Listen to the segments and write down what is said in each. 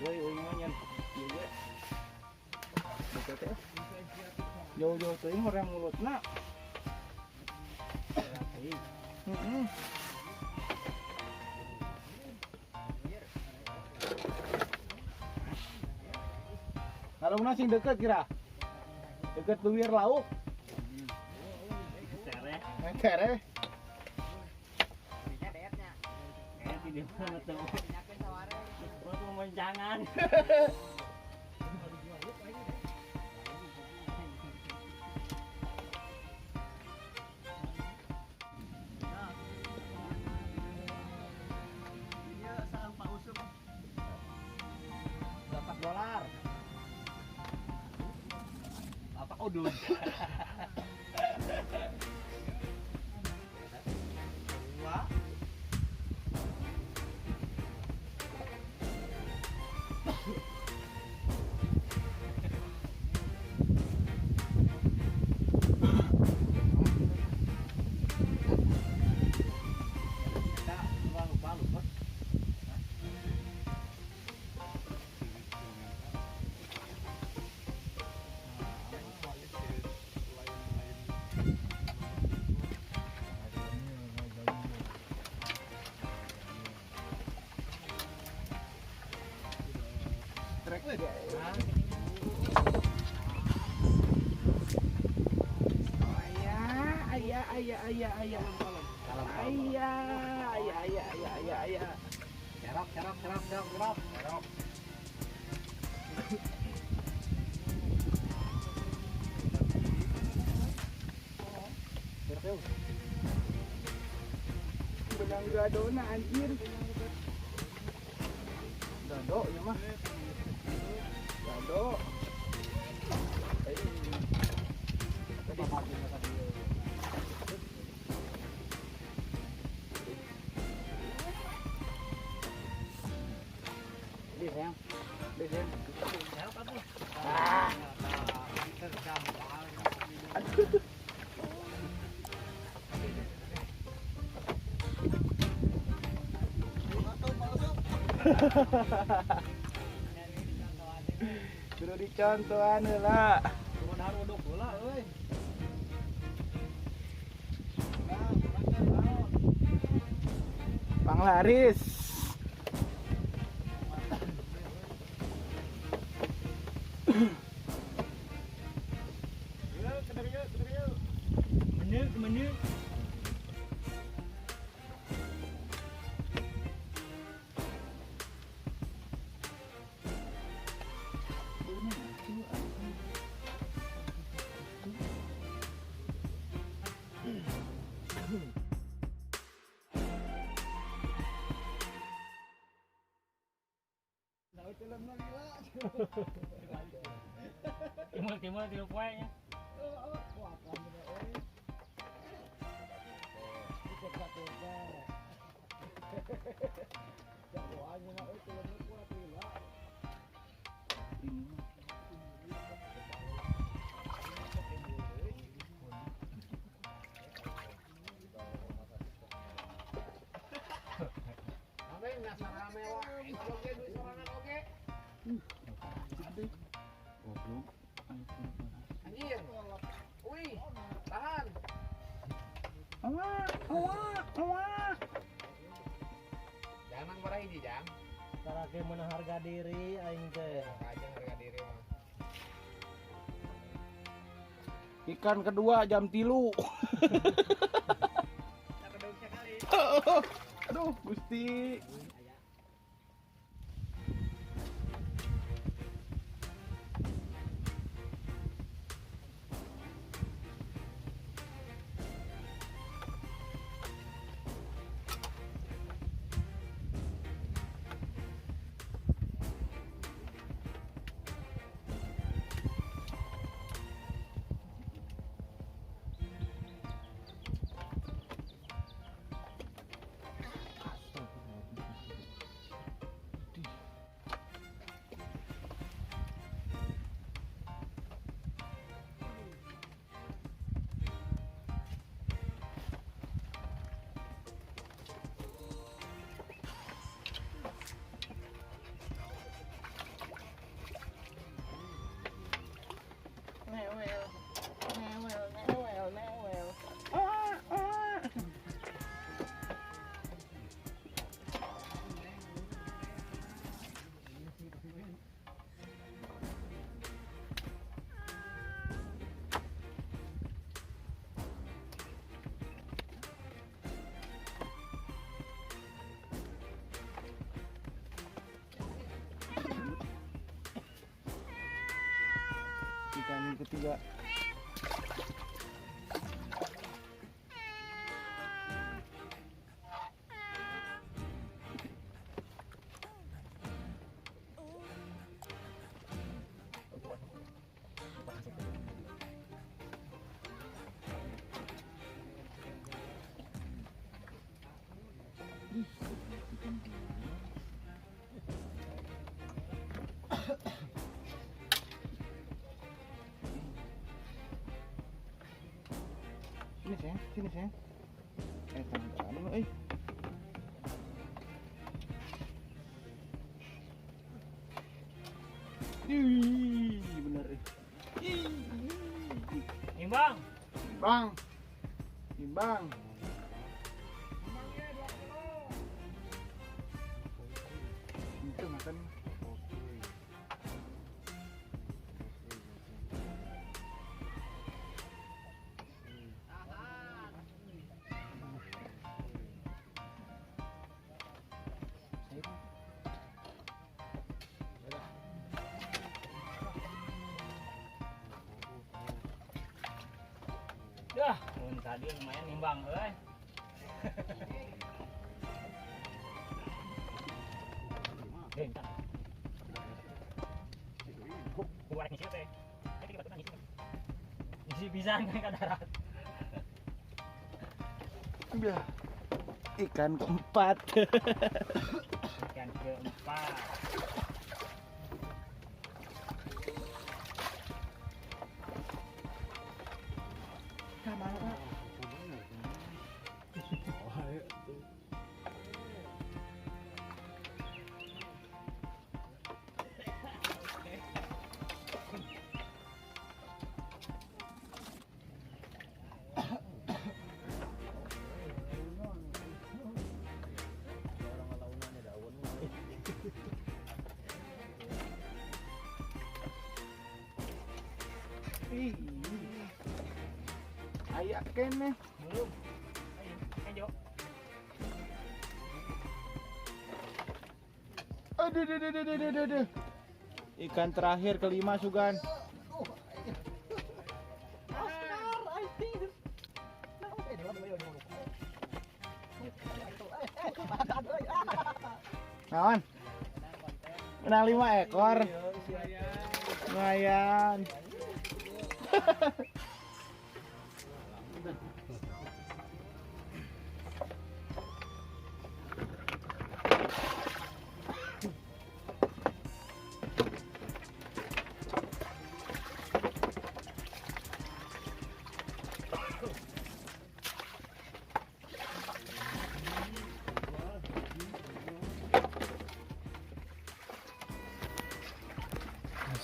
Euy euy mah nyen. Ieu ge. Deket teh. Jauh-jauh teuing hoream mulutna. Heeh. Kalau sing deket kira. Deket luwir lauk. Tereh. Tereh. Kayak tidak banget tuh. Buat pemancangan. Dapat dolar. Apa udun? Dua. Kita lupa lupa. Ayah, ayah, ayah, ayah. Ayah, ayah, ayah, ayah, ayah, ayah. Serok, serok, serok, serok, serok. Serok. Serok. Benang gadona anjir. Gado ya mah. Gado. Di sayang. Di sayang. Ah. Aduh. Kudu dicontohan heula. Kudu uduk heula euy. Panglaris. Menit, menit. Timur timur tilu poe nya. Goblok. Anjir. Wih, tahan. Awak, awak, awak. Jangan marah ini, Jang. Tarake meunang harga diri aing teh. Aja harga diri mah. Ikan kedua jam 3. Aduh, Gusti. Ikan ketiga. Sini sayang, sini sayang. Tangan lu, eh. Ih, bener. Ih. Imbang. Imbang. Imbang. Itu makan. Dah, mun tadi lumayan nimbang euy. Ngisi pisan kan ka darat. Ikan keempat. Ikan keempat. Ayak kene. Belum. Ayo. Aduh, aduh, aduh, aduh, aduh, aduh. Ikan terakhir kelima Sugan. Kawan. Menang 5 ekor. Lumayan.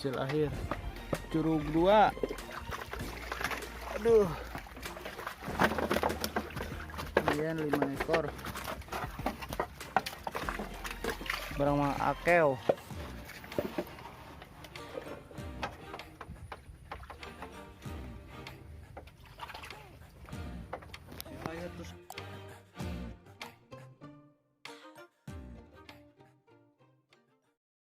Hasil akhir curug 2. Aduh, kemudian 5 ekor barang mah akeo.